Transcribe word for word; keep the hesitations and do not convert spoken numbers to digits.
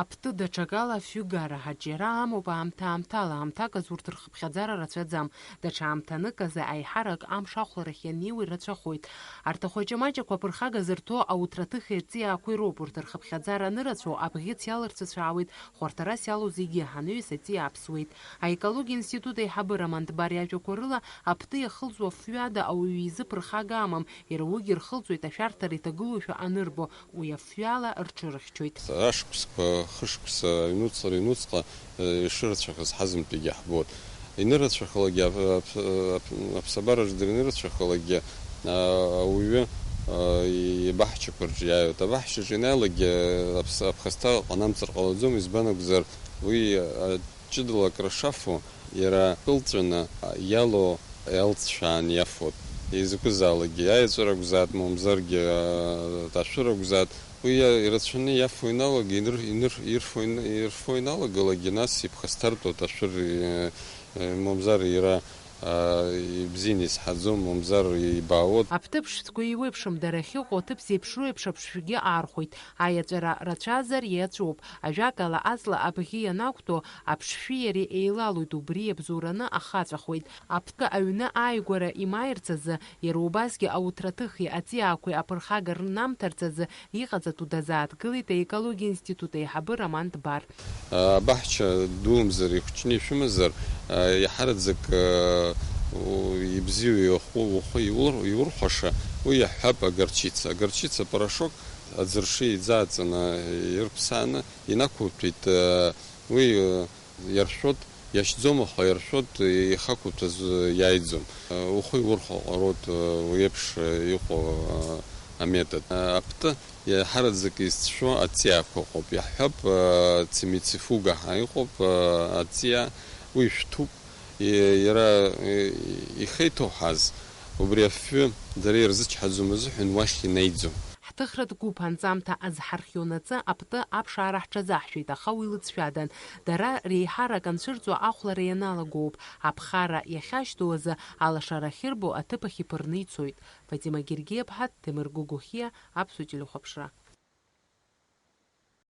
Аԥты даҽакала афҩы гара ҳаҿиара амоуп аамҭа-аамҭала, аамҭак азы урҭ рхыԥхьаӡара рацәаӡам, даҽа аамҭанык азы аиҳарак амш ахәларахь ианнеиуа ирацәахоит. Арҭ ахәаҷамаҷақәа аԥырхага зырҭо ауҭраҭыхи аҵиаақәеи роуп, урҭ рхыԥхьаӡара анырацәоу, абӷьыц иаларцәыцәаауеит, хәарҭарас иалоу зегьы, анаҩс аҵиаа аԥсуеит. Аекологиа институт аиҳабы Роман Дбар иажәақәа рыла, аԥты иахылҵуа афҩы ада ауаҩы изы ԥырхага амам, иара уигьы рхылҵуеит ашәарҭара иҭагылоушәа анырбо, уи афҩы ала рҽырыхьчоит. Ашықәсқәа, хышықәса аҩнуҵҟа, аҩнуҵҟа, э, ишырацәахаз ҳазынтәигьы ҳбоит. Инырацәахалакгьы, ап-, ап-, ап-, аԥсабараҿ данырацәахалакгьы, а, ауаҩы, а, ибаҳчақәа рҿы иааиуеит. Абаҳчаҿы ианааилакгьы, аԥс-, аԥхасҭа ҟанамҵар ҟалаӡом, избан акәзар, уи, а, ҷыдала акры шафо, иара кылҵәаны, а, иалоу алҵшәа аан иафоит. Изакәызаалакгьы, аеҵәа ракәзаат, мамзаргьы, а, ашәыр акәзаат, уи иа-, ирацәаны иафо ианалага, иныр-, иныр-, ирфо ин-, ирфо ианалагалакгьы, нас иԥхасҭартәуеит ашәыр, э, э, мамзар иара, а, ибзианы изҳаӡом, мамзар ибаауеит. Аԥҭыԥ шәҭқәа еиуеиԥшым, дара ахьыҟоу аҭыԥ зеиԥшроу еиԥш аԥшшәгьы аархәоит. Аиаҵәара рацәазар иаҵәоуп. Ажәакала, аҵла абӷьы ианақәтәо, аԥшшәи иареи еилалоит, убри иабзоураны ахаҵәахуеит. Аԥҭа аҩны ааигәара имааирц азы, иара убасгьы ауҭраҭыхи аҵиаақәеи аԥырхага рнамҭарц азы иҟаҵатәу дазааҭгылеит аекологиа институт аиҳабы Роман Дбар. Абаҳча дуумзар, ихәҷны ишәымазар, иаҳараӡак, у-, ибзиоу иахәо ухы иур-, иурхәаша, уи иаҳҳәап, агарчица. Агарчица порошок аӡыршы иӡааҵаны ирԥсааны инақәуҭәеит, уи, иаршәоит, иашьӡом, аха иаршәоит, ихақәиҭыз иааиӡом. Ухы иурхәо ҟароуп уи еиԥш иҟоу аметод. Аԥты иаҳараӡак изцәшәо аҵиаақәа ыҟоуп. Иаҳҳәап, цимицифуга ҳәа иҟоуп, аҵиаа, уи шәҭуп. Иара ихеиҭоуҳаз, убри афҩы дара ирзычҳаӡом азыҳәан уахь инаиӡом. Ҳҭыхратә гәыԥ анҵамҭа азҳархионаҵы аԥты аԥшаара ҳҽазаҳшәеит, аха уи лыҵшәадан. Дара реиҳарак анцәырҵуа ахәлара ианалагоуп, аԥхара иахьашьҭоу азы алашара ахьырбо аҭыԥ ахь иԥырны ицоит. Фатима Гергиаԥҳа, Ҭемыр Гогохиа, Аԥсуа телехәаԥшра.